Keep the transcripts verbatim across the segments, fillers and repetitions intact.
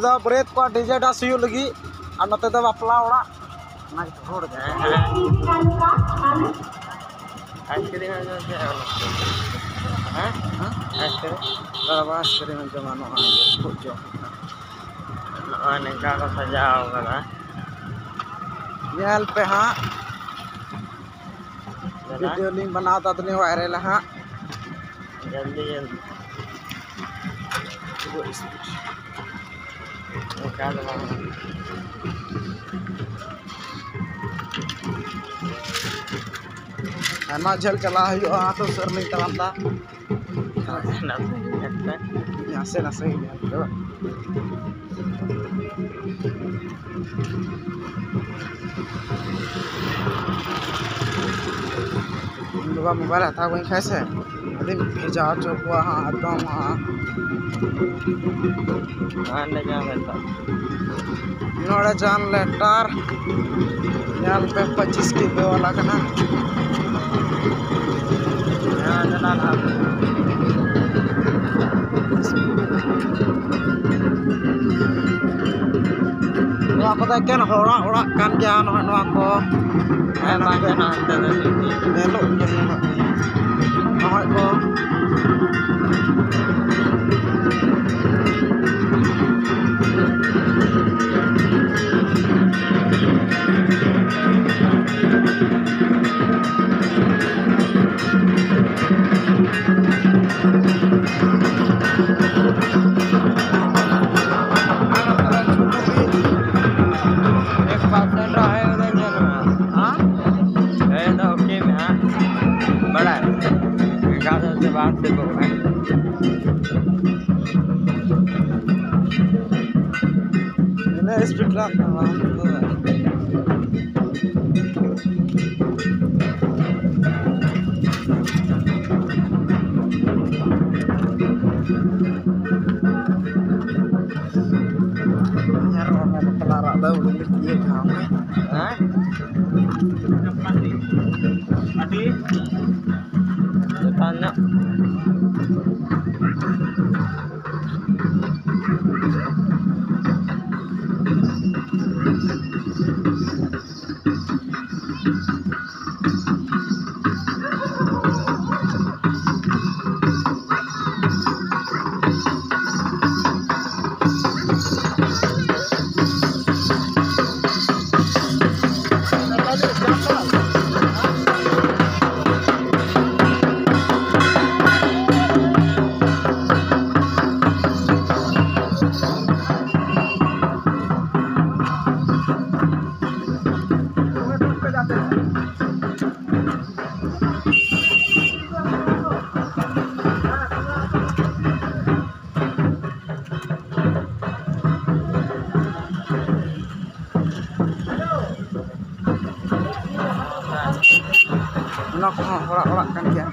ᱫᱚ ᱵᱟᱹᱨᱭᱟᱹᱛ ᱠᱚᱣᱟᱜ ᱰᱤᱡᱮ ᱰᱟᱱᱥ ᱦᱩᱭᱩᱜ ᱞᱟᱹᱜᱤᱫ, ᱟᱨ ᱱᱚᱛᱮ ᱫᱚ ᱵᱟᱯᱞᱟ ᱚᱲᱟᱜ᱾ ᱚᱱᱟ ᱜᱮ ᱦᱚᱲ ᱜᱮ᱾ ᱟᱭᱥᱠᱨᱤᱢ ᱮᱢ ᱡᱚᱢ ᱠᱮᱫᱟ? ᱦᱮᱸ? ᱦᱮᱸ? ᱟᱭᱥᱠᱨᱤᱢ? ᱫᱟᱫᱟ, ᱵᱟᱝ ᱟᱭᱥᱠᱨᱤᱢ ᱮᱢ ᱡᱚᱢᱟ, ᱱᱚᱣᱟ ᱤᱭᱟᱹ ᱠᱷᱩᱵ ᱡᱚᱢ᱾ ᱱᱚᱜᱼᱚᱭ ᱱᱤᱝᱠᱟ ᱠᱚ ᱥᱟᱡᱟᱣ ᱠᱟᱫᱟ᱾ ᱧᱮᱞ ᱯᱮ ᱦᱟᱸᱜ᱾ ᱫᱟᱫᱟ᱾ ᱵᱷᱤᱰᱤᱭᱳ ᱞᱤᱧ ᱵᱮᱱᱟᱣ ᱫᱟ, ᱟᱫᱚᱞᱤᱧ ᱵᱷᱟᱭᱨᱟᱞᱟ ᱦᱟᱸᱜ᱾ ᱡᱚᱞᱫᱤ, ᱡᱚᱞᱫᱤ᱾ ᱚᱱᱠᱟ ᱫᱚ ᱵᱟᱝ᱾ ᱟᱭᱢᱟ ᱡᱷᱟᱹᱞ ᱪᱟᱞᱟᱣ ᱦᱩᱭᱩᱜᱼᱟ, ᱚᱱᱟᱛᱮ ᱩᱥᱟᱹᱨᱟ ᱞᱤᱧ ᱛᱟᱲᱟᱢ ᱫᱟ᱾ ᱱᱟᱥᱮ ᱱᱟᱥᱮ ᱜᱮ ᱧᱮᱞ ᱯᱮ ᱵᱟᱝ᱾ ᱤᱧ ᱵᱟᱵᱟ ᱢᱳᱵᱟᱭᱤᱞ ᱦᱟᱛᱟᱣ ᱟᱹᱜᱩᱧ ᱠᱷᱟᱡ ᱥᱮ, ᱟᱹᱰᱤᱧ ᱵᱷᱮᱡᱟ ᱦᱚᱪᱚ ᱠᱚᱣᱟ ᱦᱟᱸᱜ, ᱮᱠᱫᱚᱢ ᱦᱟᱸᱜ᱾ ᱦᱟᱸᱰᱮ ᱡᱟᱦᱟᱸ ᱞᱮᱠᱟ᱾ ᱱᱚᱰᱮ ᱡᱟᱦᱟᱸ ᱞᱮᱴᱟᱨ ᱧᱮᱞ ᱯᱮ, ᱯᱚᱸᱪᱤᱥ ᱠᱤᱞᱳ ᱵᱟᱞᱟ ᱠᱟᱱᱟ᱾ ᱦᱮᱸ, ᱪᱟᱞᱟᱜ ᱞᱟᱦᱟ᱾ ᱱᱚᱣᱟ ᱠᱚᱫᱚ ᱮᱠᱮᱱ ᱦᱚᱲᱟᱜ ᱚᱲᱟᱜ ᱠᱟᱱ ᱜᱮᱭᱟ, ᱱᱚᱜᱼᱚᱭ ᱱᱚᱣᱟ ᱠᱚ᱾ ᱦᱮᱸ, ᱵᱟᱝ ᱜᱟᱱᱚᱜᱼᱟ, ᱦᱟᱱᱛᱮ ᱫᱚ ᱧᱮᱞᱚᱜ ᱜᱮᱭᱟ, ᱧᱮᱞᱚᱜ ᱜᱮᱭᱟ᱾ ᱨᱚᱦᱚᱭ ᱠᱚ᱾ एक परसेंट रहे उधर, ᱧᱮᱞ ᱢᱮ᱾ ᱦᱮᱸ? ᱮᱭ ᱫᱚ ᱳᱠᱮ ᱢᱮᱱᱟᱜᱼᱟ᱾ ᱵᱟᱲᱟᱭ? ᱮᱜᱟᱨᱚ ᱥᱮ ᱵᱟᱨ ᱥᱮ ᱠᱚ ᱢᱮ᱾ ᱤᱱᱟᱹ ᱥᱯᱤᱰ ᱨᱮ ᱟᱢ ᱫᱚ᱾ ᱟᱨ ᱚᱱᱟ ᱵᱟᱯᱞᱟ ᱚᱲᱟᱜ ᱫᱚ ᱩᱰᱩᱠ ᱤᱭᱟᱹ ᱴᱷᱟᱶ ᱠᱟᱱᱟ᱾ ᱦᱮᱸ? ᱟᱹᱰᱤ ᱪᱮᱛᱟᱱ ᱧᱚᱜ᱾ ᱚᱲᱟᱜ, ᱚᱲᱟᱜ ᱠᱟᱱ ᱜᱮᱭᱟ᱾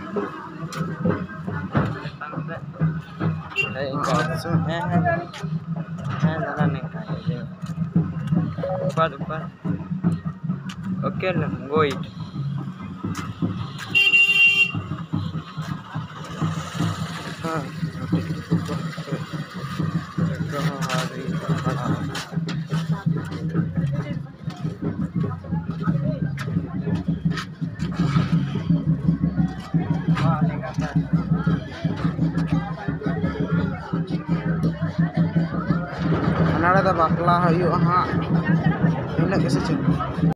ᱦᱮᱸ, ᱤᱱᱠᱟ᱾ ᱟᱪᱪᱷᱟ᱾ ᱦᱮᱸ, ᱦᱮᱸ᱾ ᱦᱮᱸ, ᱫᱟᱫᱟ, ᱱᱤᱝᱠᱟ ᱜᱮ᱾ ᱩᱯᱟᱨ, ᱩᱯᱟᱨ᱾ Okay, ᱞᱟᱝ ᱜᱚᱡ᱾ ᱱᱚᱰᱮ ᱫᱚ ᱵᱟᱯᱞᱟ ᱦᱩᱭᱩᱜᱼᱟ ᱦᱟᱸᱜ, ᱤᱱᱟᱹᱜ ᱜᱮ ᱥᱮ ᱪᱮᱫ?